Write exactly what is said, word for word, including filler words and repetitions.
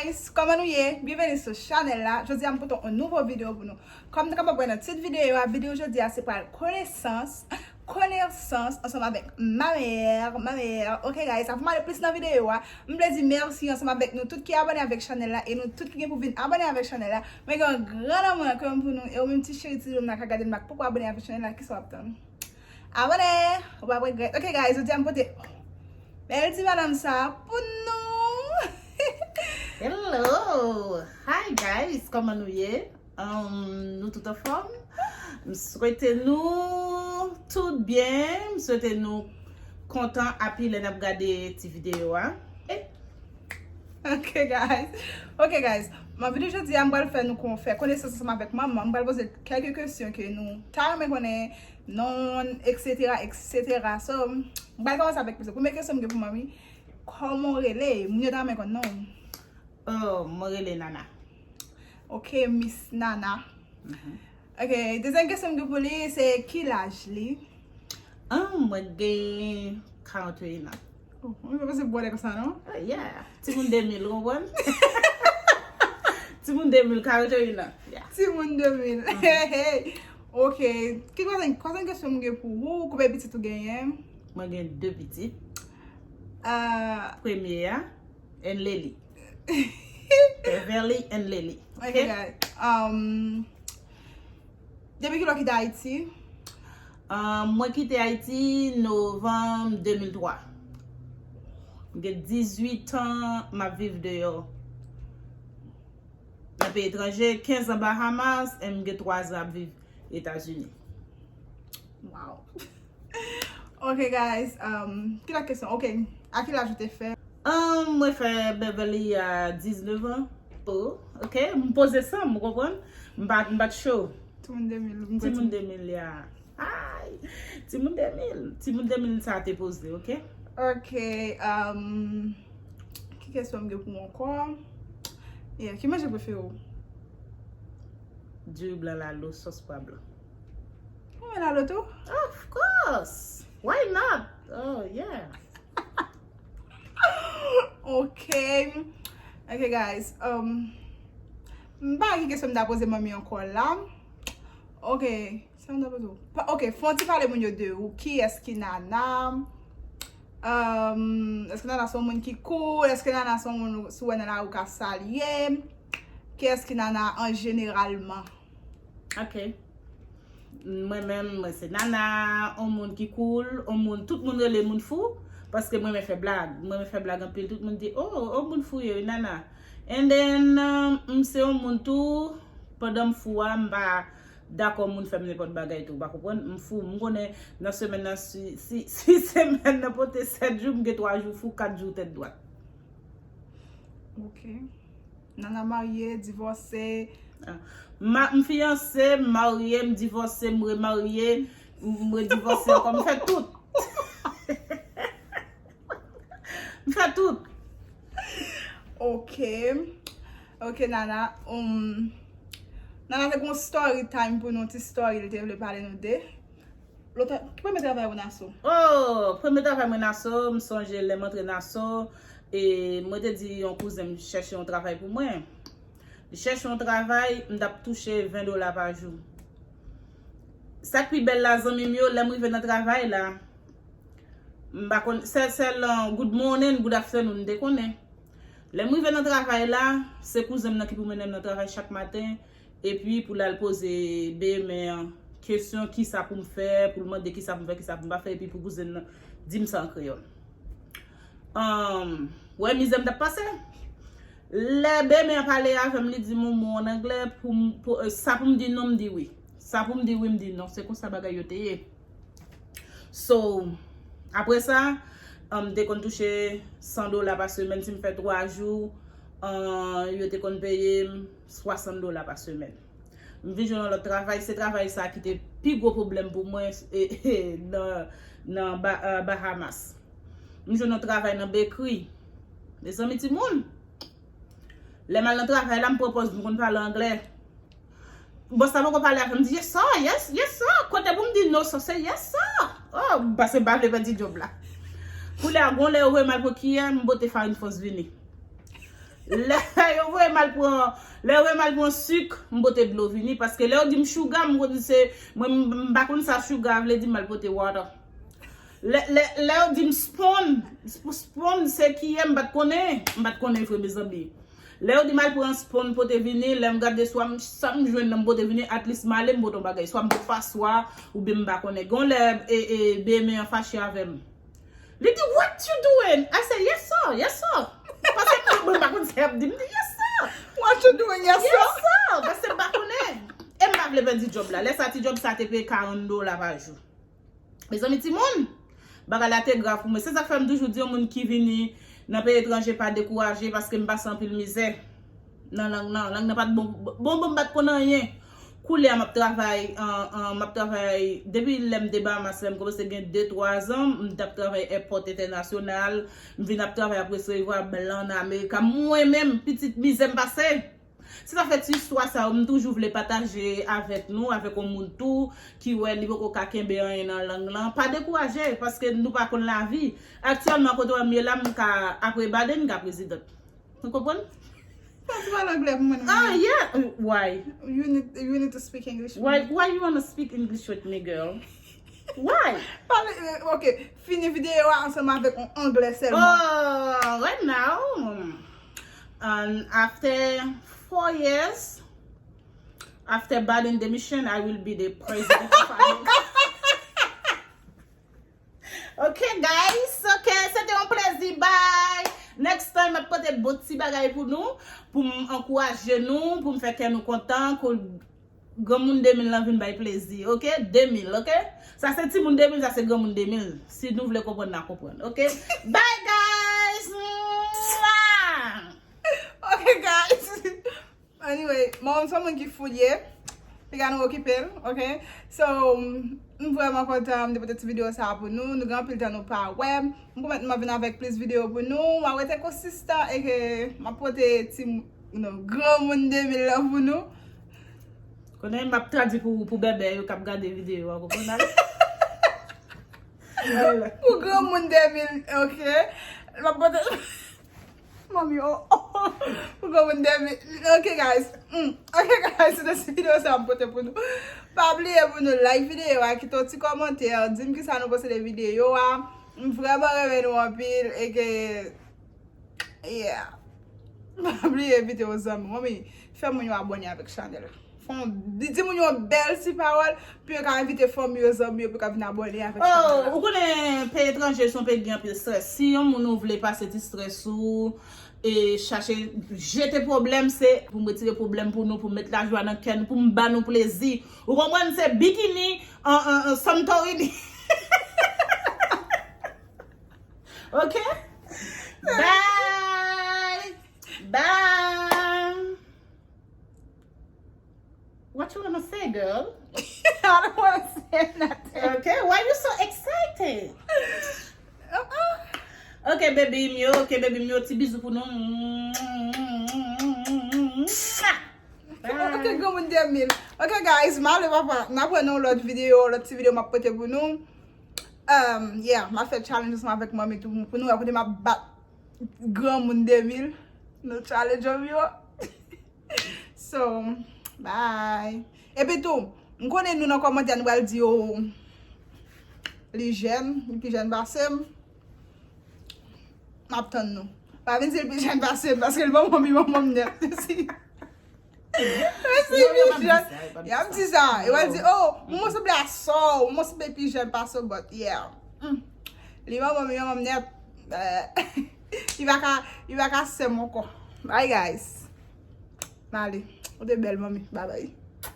Guys, kòman nou ye? Byenveni sou chanèl la. Jodi a m pote yon nouvo videyo pou nou. Kòm nou kapab wè nan tit videyo a, videyo jodi a se pral konesans, konesans ansanm avèk ma mère, ma mère. Ok guys, avan m ale plis nan videyo a, m vle di mèsi ansanm avèk nou tout ki abòne avèk chanèl la e nou tout ki gen pou vin abòne avèk chanèl la. Mwen gen yon gran lanmou nan kè m pou nou e ou menm ti cheri ti dlo m nan k ap gade m la k poko abòne avèk chanèl la, kisa w ap tann? Abòne, ou p ap regrèt. Ok guys, jodi a m pote bèl ti madanm sa pou nou. Hello! Hi guys, kòman nou ye? Um, nou tout anfòm? M swete nou tout byen, m swete nou kontan api lè n ap gade ti videyo a. Ok guys. Ok guys. Nan videyo jodi a m pral fè nou kon fè konesans ansanm avèk manman. M pral poze kèlke kesyon ke nou ta renmen konnen, non, et cetera, et cetera. So, m pral kòmanse avèk kesyon. Premye kesyon m gen pou manmi, kòman w rele? Moun yo ta renmen konn non w. Oh, mwen rele Nana. Ok, Miss Nana. Ok, dezyèm kesyon m gen pou li se ki laj li? Ah, mwen gen karant et un an. Oh, mwen pa panse bwè konsa non. Ah, yeah. Timoun de mil, ou konprann? Timoun de mil, karant et un an. Yeah. Timoun de mil. Ok. Ki kwazen, kwazen kesyon m gen pou ou? Konbyen pitit ou genyen? Mwen gen de pitit. Ah. Premye a, Enleli. Beverly Enleli. Ok, ok? Guys. Um, depi kilè w kite Ayiti? Um, mwen kite Ayiti novanm de mil twa. M gen dizuit an, m ap viv deyò. Nan peyi etranje, kenz an Bahamas, e m gen twa zan ap viv Etazini. Wow. Ok, guys. Um, ki lòt kesyon? Ok. A ki laj ou te fè? Um, mwen fè Beverly a diznèf an. Oh, ok. M poze san m, ou konprann? M pa, m pa t cho. Timoun de mil, m kwè. Timoun de mil, ya. Ay! Timoun de mil. Timoun de mil sa te poze, ok? Ok. Um, ki kesyon m gen pou ou ankò? Yeah, ki manje prefere w? Diri blan lalo, sòs pwa blan. Ou renmen lalo tou? Of course! Why not? Oh, yeah. Ok. Ok, guys. Um, m pa wè ki kesyon m ta poze manmi ankò la. Ok. Sa m ta poze w? Pa- Ok, fè yon ti pale moun yo de ou. Kiyès ki Nana? Um, èske Nana se yon moun ki cool? Èske Nana se yon moun si w wè nan lari ou ka salye? Kiyès ki Nana an jeneralman? Ok. Mwen menm, mwen se Nana, yon moun ki cool, yon moun, tout moun rele moun fou, paske mwen renmen fè blag. Mwen renmen fè blag anpil, tout moun di, "Oh, yon moun fou ye wi, Nana." And then, um, m se yon moun tou, pandan m fou a, m pa dakò moun fè m nenpòt bagay tou, ou pa konprann? M fou, m konnen nan semèn nan, si, si, si semèn nan pote sèt jou, m gen twa jou fou, kat jou tèt dwat. Ok. Nana marye, divòse. Ah. Ma, m fiyanse, m marye, m divòse, m remarye, m, m redivòse ankò, m fè tout. M fè tout. Ok. Ok, Nana. Um, Nana te gon story time pou nou, ti story li te vle pale nou de. Lòt, ki premye travay ou Naso? Oh, premye travay mwen Naso, m sonje lè m antre Naso, e mwen te di yon kouzen m chèche yon travay pou mwen. Li chèche yon travay, m t ap touche ven dola pa jou. Sa k pi bèl la, zanmi m yo, lè m rive nan travay la, m pa konn, sèl, sèl, uh, good morning, good afternoon, m te konnen. Lè m rive nan travay la, se kouzen m nan ki pou mennen m nan travay chak maten, epi pou l al poze B M an kesyon, kisa pou m fè, pou l mande kisa pou m fè, kisa pou m pa fè, epi pou kouzen nan di m sa an kreyòl. Ann, wè mizè m t ap pase. Lè B M an pale avè m, li di m yon mo ann anglè, pou m, pou, eh, sa pou m di non, m di wi. Sa pou m di wi, m di non. Se konsa bagay yo te ye. So, apre sa, um, m te konn touche san dola pa semèn. Si m fè twa jou, um, yo te konn peye m swasant dola pa semèn. M vin jwenn yon lòt travay. Se travay sa ki te pi gwo pwoblèm pou mwen, e, e, nan, nan Ba-, uh, Bahamas. M jwenn yon travay nan bekri. Mezanmi, timoun! Lè m al nan travay la, m pran pòz m konn pale anglè. Bòs la poko pale avè m, m di, "Yes, sir, yes, yes, sir." Kote pou m di no, sir, se yes, sir. Oh, paske m pa vle pèdi djòb la. Koulye a, gon lè yo voye m al pran kiyè, m pote farin fòs vini. Lè yo voye m al pran, lè yo voye m al pran sik, m pote dlo vini, paske lè yo di m chouga, m konn se, mwen m, m pa konn sa chouga vle di, m al pote wata. Lè, lè, lè yo di m sponn, sp- sponn se kiyè, m pa t konnen, m pa t konnen vre, mezanmi. Lè yo di m al pran sponn pote vini, lè m gade swa m, sa m jwenn nan m pote vini, at least m ale m pote yon bagay, swa m pote paswa, oubyen m pa konnen. Gon lè e, e, Bemen an fache avè m. Li di, "What you doing?" I say, "Yes, sir. Yes, sir." Paske mwen, mwen pa konn sa y ap di. M di, "Yes, sir." "What you doing, yes, sir?" "Yes, sir." Paske m pa konnen. E m pa vle pèdi djòb la. Lè sa, ti djòb sa te peye karant dola pa jou. Mezanmi, timoun, bagay la te grav pou mwen. Se sa k fè m toujou di yon moun ki vini nan peyi etranje pa dekouraje, paske m pase anpil mizè nan lang nan. Lang nan pa t bon, bon, bon, m pa t konn anyen. Koulye a m ap travay, an, an, m ap travay, depi lè m te Bahamas la, m kòmanse gen de, twa zan, m t ap travay èpòt entènasyonal, m vin ap travay ap resevwa blan nan Amerika. Mwen menm, pitit mizè m pase. Se sa fè ti istwa sa yo, m toujou vle pataje avèk nou, avèk yon moun tou, ki wè li poko ka kenbe anyen nan lang lan. Pa dekouraje, paske nou pa konn lavi. Aktyèlman, kote w wè m ye la, m ka, apre Biden, m ka prezidan. Ou konprann? Sa ti pale anglè pou mwen, non? Ah, yeah. Why? You need, you need to speak English with Why, me. Why you wanna speak English with me, girl? Why? Pale, eh, ok. Fini videyo a ansanm avèk yon anglè sèlman. Oh, right now. And after four years, after Biden demission, I will be the president of America. Ok, guys. Ok, se te yon plezi. Bye. Next time, m ap pote bon ti bagay pou nou, pou m ankouraje nou, pou m fè kè nou kontan, pou granmoun de mil lan vin bay plezi. Ok? De mil, ok? Sa se timoun de mil, sa se granmoun de mil. Si nou vle konprann, n a konprann. Ok? Bye, guys. Mwah! Ok, guys. Anyway, mwen se yon moun ki fou l ye. Piga nou okipe l, ok? So, m vrèman kontan m te pote ti videyo sa a pou nou. Nou gen anpil tan nou pa wè m. M pwomèt m ap vin avèk plis videyo pou nou. M ap rete konsistan e ke m ap pote ti, nou, granmoun de mil lan pou nou. Konnen m ap tradui pou, pou bèbè yo k ap gade videyo a, konprann? Pou granmoun de mil, ok? M ap pote Manmi, oh, oh. Pou granmoun de mil. Ok, guys. Mm. Ok, guys, se te ti videyo sa m pote pou nou. Pa bliye pou nou like videyo a, kite yon ti kòmantè, di m kisa nou panse de videyo a. M vrèman renmen nou anpil e ke, yeah. Pa bliye envite yon zanmi. Manmi, fè moun yo abòne avèk chanèl. Fon, di, di moun yo bèl ti pawòl, pou yo ka envite fanmi yo, zanmi yo, pou yo ka vin abòne avèk chanèl la. Oh, ou konnen peyi etranje se yon peyi ki gen anpil strès. Si yon moun ou vle pase ti strès ou, e chache jete pwoblèm, se pou m retire pwoblèm pou nou, pou m met lajwa nan kè nou, pou m ba nou plezi. Ou konprann? Se bikini an, an, an Santorini. Ok? Bye! Bye! What you wanna say, girl? I don't wanna say nothing. Okay, why you so excited? Uh-uh. Okay, baby m yo, okay, baby m yo, ti bizou pou nou. Bye. Okay, granmoun de mil. Okay, guys, m ale papa. N ap wè nan yon lòt videyo, lòt ti videyo m ap pote pou nou. Um, yeah, m ap fè challenge ansanm avèk manmi tou pou nou wè kote m ap bat granmoun de mil. Nou challenge yo. So, bye. Epi tou, m konnen nou nan kòmantè nou pral di, "Oh, li jèn, li pi jèn pase m." M ap tann nou. Pa vin di l pi jèn pase m, paske l manman m, li manman m nèt. Mèsi, pi jèn. Y ap di sa. Yo pral di, "Oh, mwen sanble a sè w, mwen sanble pi jèn pase w," but yeah. Mm. Li manman m, li manman m nèt. Eh, li pa ka, li pa ka sè m ankò. Bye, guys. M ale. Ou te bèl, manmi. Bye bye.